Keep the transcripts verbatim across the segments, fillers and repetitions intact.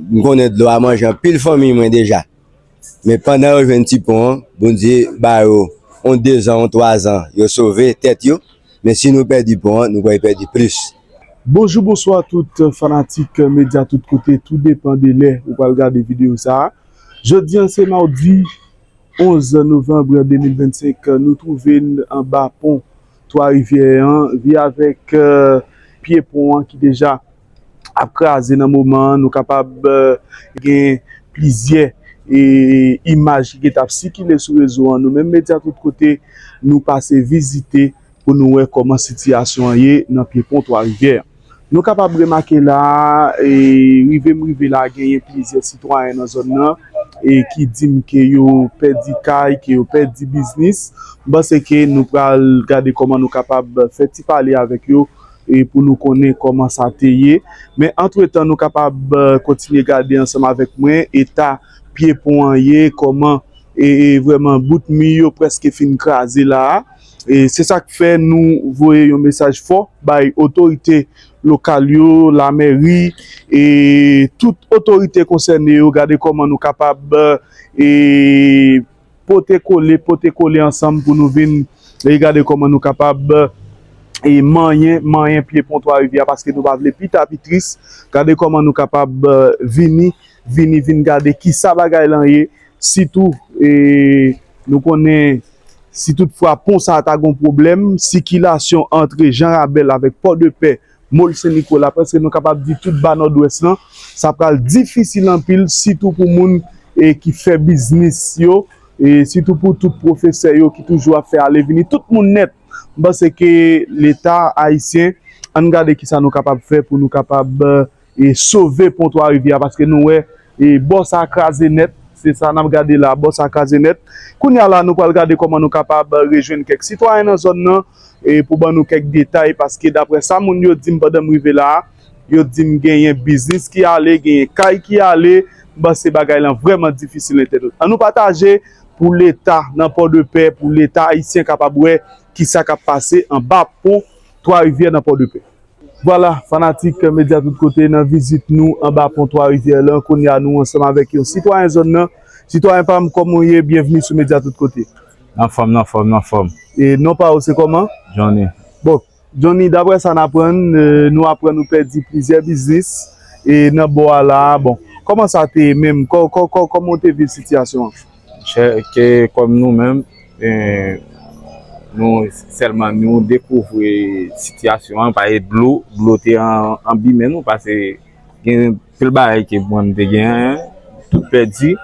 M konnen dlo a manje anpil fanmiy mwen deja. Men pandan yo jwenn ti pon an, Bondye ba yo yon dezan, yon twazan, yo sove tèt yo. Men si nou pèdi pon an, nou pral pèdi plis. Bonjou, bonswa tout fanatik medya tout kote, tou depann de lè ou pral gade videyo sa a. Jodi a se mawdi onz novanm de mil vennsenk, nou twouve n anba pon Twa Rivyè an, vi avèk, eh, pye pon an ki deja ap kraze nan moman an. Nou kapab, eh, gen plizyè, eh, imaj ki gentan ap sikile sou rezo an. Nou menm medya tout kote, nou pase vizite pou nou wè kòman sitiyasyon an ye nan pye pon Twa Rivyè. Nou kapab remake la, e, rive m rive la, genyen plizyè sitwayen nan zòn nan, e, ki di m ke yo pèdi kay, ke yo pèdi biznis. M panse ke nou pral gade kòman nou kapab fè ti pale avèk yo, e, pou nou konnen kòman sa te ye. Men antretan, nou kapab, e, kontinye gade ansanm avèk mwen eta pye pon an ye, kòman, e, e, vrèman bout mi yo prèske fin kraze la a. E se sa k fè nou voye yon mesaj fò bay otorite lokal yo, lamèri, e tout otorite konsène yo, gade kòman nou kapab, e, pote kole, pote kole ansanm pou nou vin, e, gade kòman nou kapab, e, manyen, manyen pye pon Twa Rivyè a, paske nou pa vle pita pi tris. Gade kòman nou kapab, e, vini, vini, vin gade kisa bagay lan ye, sitou, e, nou konnen si toutfwa pon sa a ta gon pwoblèm, sikilasyon antre Jan Rabèl avèk Pòdepè, Mòl Sen Nikola, prèske nou kapab di tout ba Nòdwès lan, sa pral difisil anpil, sitou pou moun, e, ki fè biznis yo, e sitou pou tout pwofesè yo ki toujou ap fè ale vini, tout moun nèt. M panse ke Leta ayisyen, ann gade kisa nou kapab fè pou nou kapab, e, sove pon Twa Rivyè a, paske nou wè, e, bò sa a kraze nèt, se sa n ap gade la, bò sa a kraze nèt. Kounye a la, nou pral gade kòman nou kapab rejwenn kèk sitwayen nan zòn nan, e, pou ban nou kèk detay, paske daprè sa moun yo di m pandan m rive la a, yo di m genyen biznis ki ale, genyen kay ki ale, m panse bagay lan vrèman difisil entènot. Ann nou pataje pou Leta nan Pòdepè, pou Leta ayisyen kapab wè kisa k ap pase anba pon Twa Rivyè nan Pòdepè. Vwala, fanatik medya tout kote, nan vizit nou anba pon Twa Rivyè lan, kounye a nou ansanm avèk yon sitwayen zòn nan. Sitwayen pa m, kòman w ye? Byenvni sou medya tout kote. Anfòm, anfòm, anfòm. E non pa w se kòman? Johnny. Bon, Johnny, daprè sa n aprann, e, nou aprann ou pèdi plizyè biznis, e, nan bò a la a. Bon, kòman sa te ye menm? Kò-, kò-, kò-, kòman w te viv sitiyasyon an? Chè, ke kòm nou menm, e, nou sèlman nou dekouvri sitiyasyon an, paske dlo, dlo te an, anbimen nou, paske gen pil bagay ke mwen m te genyen, tout pèdi,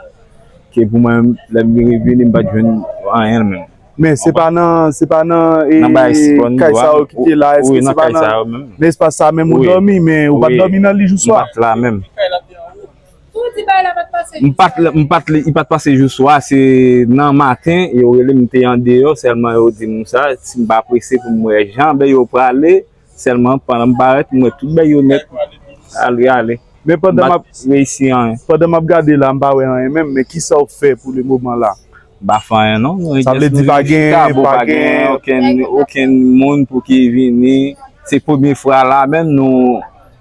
ke pou mwen, lè m vini, m pa t jwenn anyen menm. Men se pa nan, se pa nan, e, nan bagay sipò, kay sa yo ki te la, èske se pa nan, nan espas sa menm ou dòmi, men ou pa t dòmi nan li jou swa? M pa t la menm. Ou di bagay la pa t pase jou swa? M pa t, m pa t, li pa t pase jou swa, se nan maten, yo rele m, m te andeyò, sèlman yo di m sa, si m pa prese pou m wè jan bèy yo prale, sèlman pandan m parèt, m wè tout bèy yo nèt ale, ale. Men pandan m ap, m pa t reyisi anyen. Pandan m ap gade la, m pa wè anyen menm, men kisa w fè pou le moman la? M pa fè anyen non. Sa vle di pa gen, pa gen okenn, okenn moun pou ki vini. Se premye fwa la menm nou,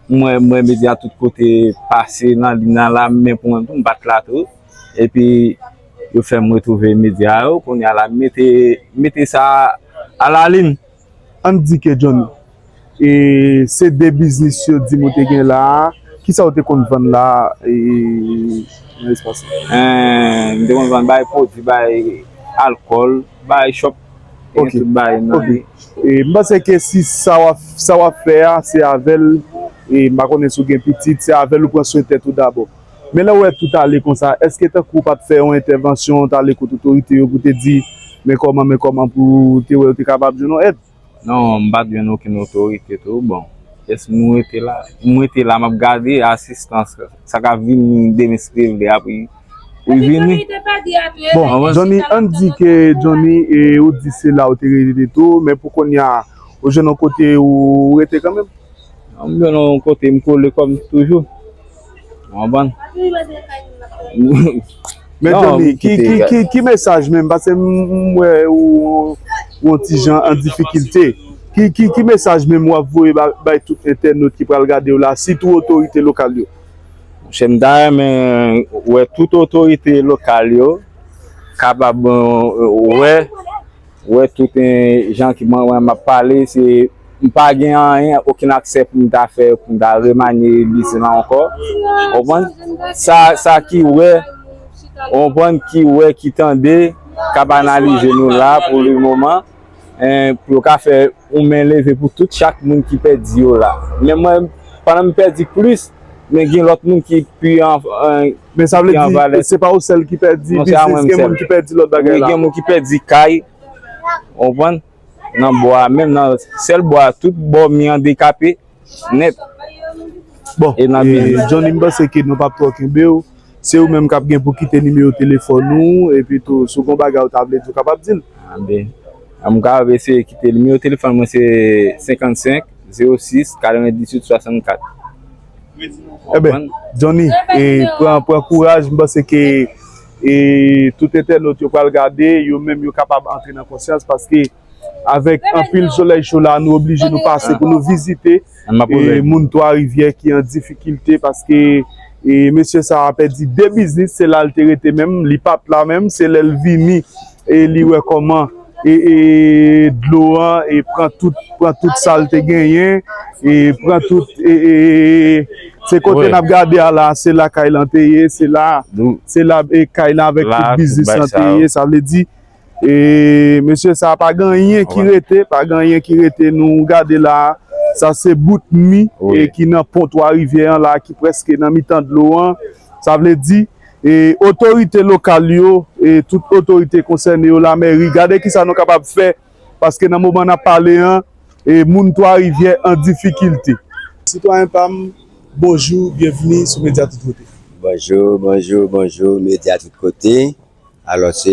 mwen, mwen medya tout kote pase nan liy nan la, men pou mwen tou, m pa t la tou. Epi yo fè m retwouve medya yo, kounye a la, mete, mete sa a la liy. Ann di ke Johnny, e, se de biznis yo di m ou te gen la a, kisa w te konn vann la a, e, nan espas la? Hein, m te konn vann bay pwodui, bay alkòl, bay chòp, te gen tout bagay nan li. E, m panse ke si sa w ap, sa w ap fè a, se avè l, e, m pa konnen si w gen pitit, se avè l ou pran swen tèt ou dabò. Men lè w wè tout ale konsa, èske tankou w pa t fè yon entèvansyon, w t ale kot otorite yo pou te di, men kòman, men kòman pou te wè yo te kapab jwenn yon èd? Non, m pa t jwenn okenn otorite tou. Bon, jès m rete la. M rete la, m ap gade asistans. Sa ka vini demen si Dye vle, apre pou l vini. Bon, Johnny, ann di ke Johnny, e, ou di se la ou te rete tou, men pou kounye a, ou jwenn yon kote ou rete kanmenm? M jwenn yon kote m kole kòm toujou. Ou konprann? Men Johnny, ki, ki, ki, ki mesaj menm? Paske m, m wè ou, ou yon ti jan an difikilte. Ki, ki, ki mesaj menm w ap voye ba, bay tout entènot ki pral gade w la, sitou otorite lokal yo? Chè, m ta renmen wè tout otorite lokal yo kapab, eh, wè, wè tout, eh, jan ki mwen, mwen m ap pale, se m pa gen anyen, okenn aksè pou m ta fè, pou m ta remanye lis la ankò. Ou konprann? Sa, sa ki wè, ou konprann, ki wè, ki tande, k ap analize nou la pou le moman, eh, pou yo ka fè yon men leve pou tout chak moun ki pèdi yo la. Men mwen, pandan m pèdi plis, men gen lòt moun ki pi an, an, Men sa vle ki an di, valè. Se pa ou sèl ki pèdi Non, se a biznis, mwen gen sèl. Moun ki pèdi lòt bagay Wi, la. Gen moun ki pèdi kay, ou konprann? Nan bò a, menm nan sèl bò a, tout bò mi an dekape nèt. Bon, E nan e, biznis. Johnny, m panse ke nou p ap twò kenbe w. Se ou menm k ap gen pou kite nimewo telefòn ou, epi tou, si w gen bagay ou ta vle di, w kapab di l. Anben, m ka eseye kite l. Nimewo telefòn mwen se senkannsenk, zewo sis, katrevendizuit, swasannkat. Enben, Johnny, e, pran, pran kouraj. M panse ke, e, tout entènot yo pral gade, yo menm yo kapab antre nan konsyans, paske avèk anpil solèy cho la, nou oblije nou pase pou nou vizite, An, m ap e, ouvè. Moun Twa Rivyè ki an difikilte, paske, e, mesye sa a pèdi de biznis, se la l te rete menm, li pa t la menm, se lè l vini, e, li wè kòman, e, e, dlo an, e, pran tout, pran tout sa l te genyen, e, pran tout, e, e, e, se kote Wi. N ap gade a la, se la kay lan te ye, se la, Dou- se la, e, kay lan avèk La, tout biznis bay lan sa te yo. Ye, sa vle di, e, mesye sa a pa gen anyen ki Wi. Rete, pa gen anyen ki rete, nou gade la, sa se bout mi, Wi. E, ki nan pon Twa Rivyè an la, ki prèske nan mitan dlo an, sa vle di, e, otorite lokal yo, e, tout otorite konsène yo, lamèri, gade kisa nou kapab fè, paske nan moman n ap pale an, e, moun Twa Rivyè an difikilte. Sitwayen pa m, bonjou, byenvini sou Medya Tout Kote. Bonjou, bonjou, bonjou, Medya Tout Kote. Alò, se,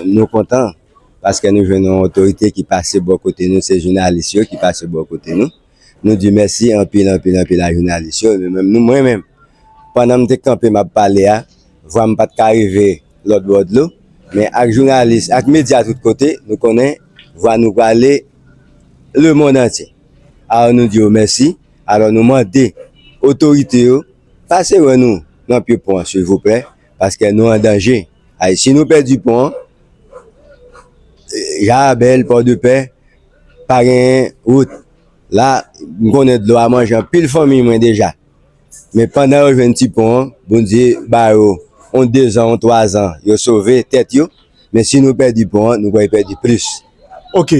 nou kontan, paske nou jwenn yon otorite ki pase bò kote nou, se jounalis yo ki pase bò kote nou. Nou di mèsi anpil, anpil, anpil a jounalis yo, men menm nou, mwen menm, pandan m te kanpe m ap pale a, vwa m pa t ka rive lòt bò dlo, men ak jounalis, ak medya tout kote, nou konnen vwa nou prale lemonn antye. Alò nou di yo mèsi, alò nou mande otorite yo, pase wè nou nan pye pon an, silvouplè, paske nou an danje. Ay, si nou pèdi pon an, Jayabèl, Pòdepè, pa gen wout. La, m konnen dlo a manje anpil fanmi mwen deja. Men pandan yo jwenn ti pon an, Bondye ba yo on dezan, on twazan, yo sove tèt yo. Men si nou pèdi pon an, nou pral pèdi plis. Ok.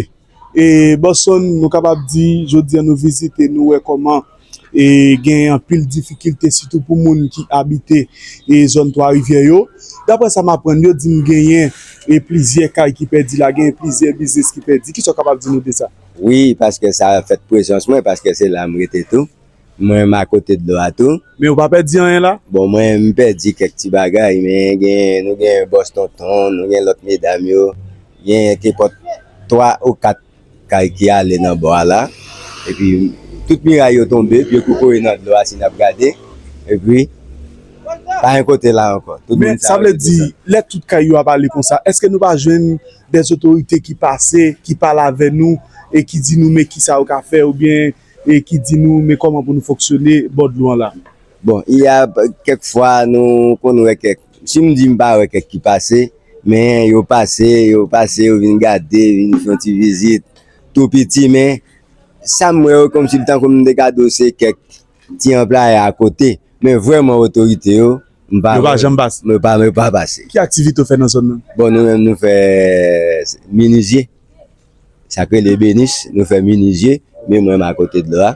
E, Boston, nou kapab di, jodi a nou vizite, nou wè kòman, e, gen anpil difikilte, sitou pou moun ki abite, e, zòn Twa Rivyè yo. Daprè sa m aprann, yo di m genyen, e, plizyè kay ki pèdi la, genyen plizyè biznis ki pèdi. Kisa w kapab di nou de sa? Wi, paske sa fèt prezans mwen, paske se la m rete tou. Mwen menm akote dlo a tou. Men ou pa pèdi anyen la? Bon, mwen, m pèdi kèk ti bagay, men gen, nou gen bòs tonton, nou gen lòt medam yo, gen kenpòt twa ou kat kay ki ale nan bò a la. Epi, tout miray yo tonbe, pye kokoye nan dlo a si n ap gade. Epi, pa yon kote la ankò. Tout moun sa yo te desann. Men sa vle di, lè tout kay yo ap ale konsa, èske nou pa jwenn dè otorite ki pase, ki pale avè nou, e ki di nou men kisa yo ka fè, oubyen e ki di nou men kòman pou nou fonksyone bò dlo an la. Bon, y a kèk fwa nou konn wè kèk, si m di m pa wè kèk ki pase, men yo pase, yo pase, yo vin gade, vin fè yon ti vizit, tou piti, men sa m wè yo kòmsi tankou m te ka di w se kèk ti anplwaye akote, men vrèman otorite yo, m pa wè. Yo pa janm pase? Yo pa, yo pa pase. Ki aktivite w fè nan zòn nan? Bon, nou menm nou fè minizye. Sa k rele benis, nou fè minizye, men mwen m akote dlo a.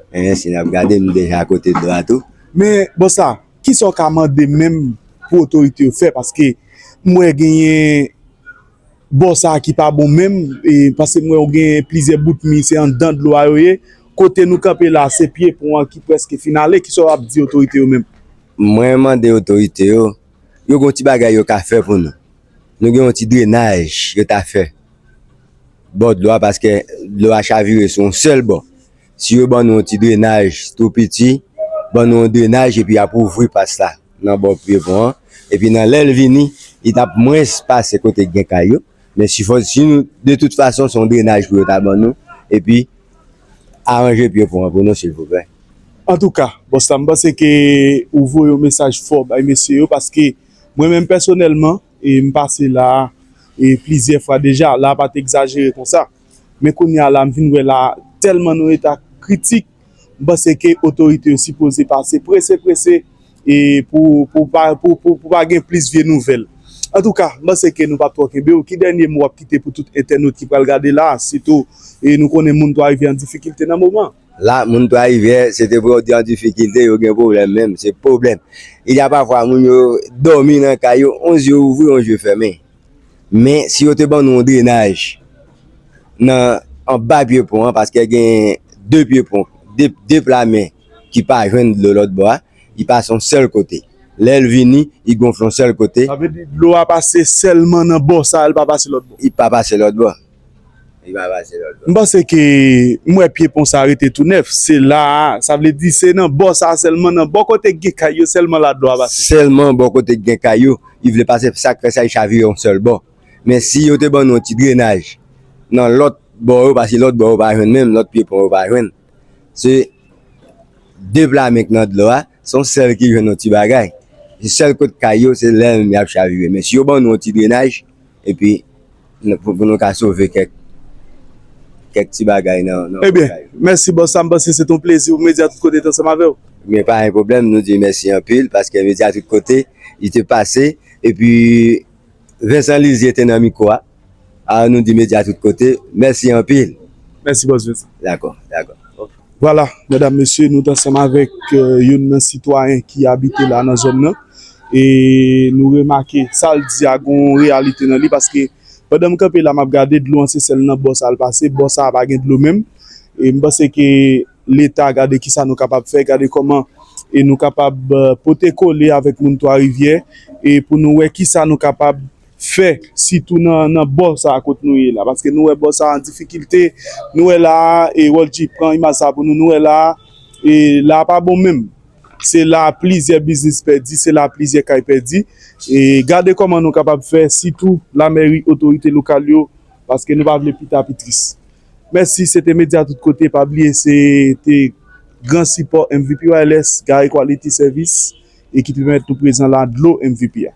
En, si n ap gade, m deja akote dlo a tou. Men, bon sa, kisa w ka mande menm pou otorite yo fè? Paske m wè genyen bò sa a ki pa bon menm, e, paske m wè w genyen plizyè bout mi, se anndan dlo a yo ye. Kote nou kanpe la, se pye pon an ki prèske fin ale. Kisa w ap di otorite yo menm? Mwen mande otorite yo, yo gen yon ti bagay yo ka fè pou nou. Nou gen yon ti drenaj yo ta fè bò dlo a, paske dlo a chavire sou yon sèl bò. Si yo ban nou yon ti drenaj tou piti, ban nou yon drenaj epi y ap ouvri pas la nan bò pye pon an. Epi nan lè l vini, li t ap mwens pase kote k gen kay yo. Men si fò, si nou, de tout fason, se yon drenaj pou yo ta ban nou. Epi, aranje pye pon an pou nou, silvouplè. Antouka, bòs la, m panse ke ou voye yon mesaj fò bay mesye yo, paske mwen menm pèsonèlman, e m pase la e plizyè fwa deja, la pa t egzajere konsa. Men kounye a la, m vin wè la tèlman nan yon eta kritik, m panse ke otorite yo sipoze pase prese, prese, e pou, pou pa, pou, pou, pou pa gen plis vye nouvèl. Antouka, m panse ke nou p ap twò kenbe w. Ki dènye mo w ap kite pou tout entènot ki pral gade la, sitou, e nou konnen moun Twa Rivyè an difikilte nan moman? La, moun Twa Rivyè, se te pou yo di an difikilte, yo gen pwoblèm menm, se pwoblèm. Il y a pafwa moun yo dòmi nan kay yo, yon zye ouvri, yon zye fèmen. Men, si yo te ban nou yon drenaj nan anba pye pon an, paske gen de pye pon, de, de pla men ki pa jwenn dlo lòt bò a, li pase yon sèl kote. Lè l vini, li gonfle yon sèl kote. Sa vle di dlo a pase sèlman nan bò sa, l pa pase lòt bò. Li pa pase lòt bò. Li pa pase lòt bò. M panse ke m wè pye pon sa rete tou nèf. Se la a, sa vle di se nan bò sa a sèlman, nan bò kote k gen kay yo sèlman la dlo a pase. Sèlman bò kote k gen kay yo, li vle pase, sa k fè sa, li chavire yon sèl bò. Men si yo te ban nou yon ti drenaj nan lòt bò yo, paske lòt bò yo pa jwenn menm, lòt pye pon yo pa jwenn. Se de pla men k nan dlo a, se yon sèl ki jwenn yon ti bagay. Se sèl kot kay yo, se lè menm y ap chavire. Men si yo ban nou yon ti drenaj, epi n- pou, pou nou ka sove kèk, kèk ti bagay nan, nan Ebyen, kay yo. Mèsi bòs la, m panse se t on plezi pou Medya Tout Kote te ansanm avè w. Men pa gen pwoblèm, nou di mèsi anpil, paske Medya Tout Kote, li te pase, epi Vincent Lizier te nan mikwo a. Alò nou di Medya Tout Kote, mèsi anpil. Mèsi bòs Vincent. Dakò, dakò. Vwala, medam, mesye, nou t ansanm avèk, euh, youn nan sitwayen ki abite la nan zòn nan. E nou remake, sa l di a gen yon reyalite nan li, paske pandan m kanpe la, m ap gade dlo an se sèl nan bò sa l pase, bò sa a pa gen dlo menm. E m panse ke Leta gade kisa nou kapab fè, gade kòman e nou kapab, euh, pote kole avèk moun Twa Rivyè, e pou nou wè kisa nou kapab fè, sitou nan, nan bò sa a kot nou ye la. Paske nou wè bò sa a an difikilte, nou wè la a, e Walgy, pran imaj sa a pou nou, nou wè la a, e la a pa bon menm. Se la a plizyè biznis pèdi, se la a plizyè kay pèdi. E gade kòman nou kapab fè, sitou lamèri, otorite lokal yo, paske nou pa vle pita pi tris. Mèsi, se te Medya Tout Kote. Pa bliye, se te gran sipò M V P Wireless, Gary Quality Service, e ki te pèmèt nou prezan la, dlo M V P a.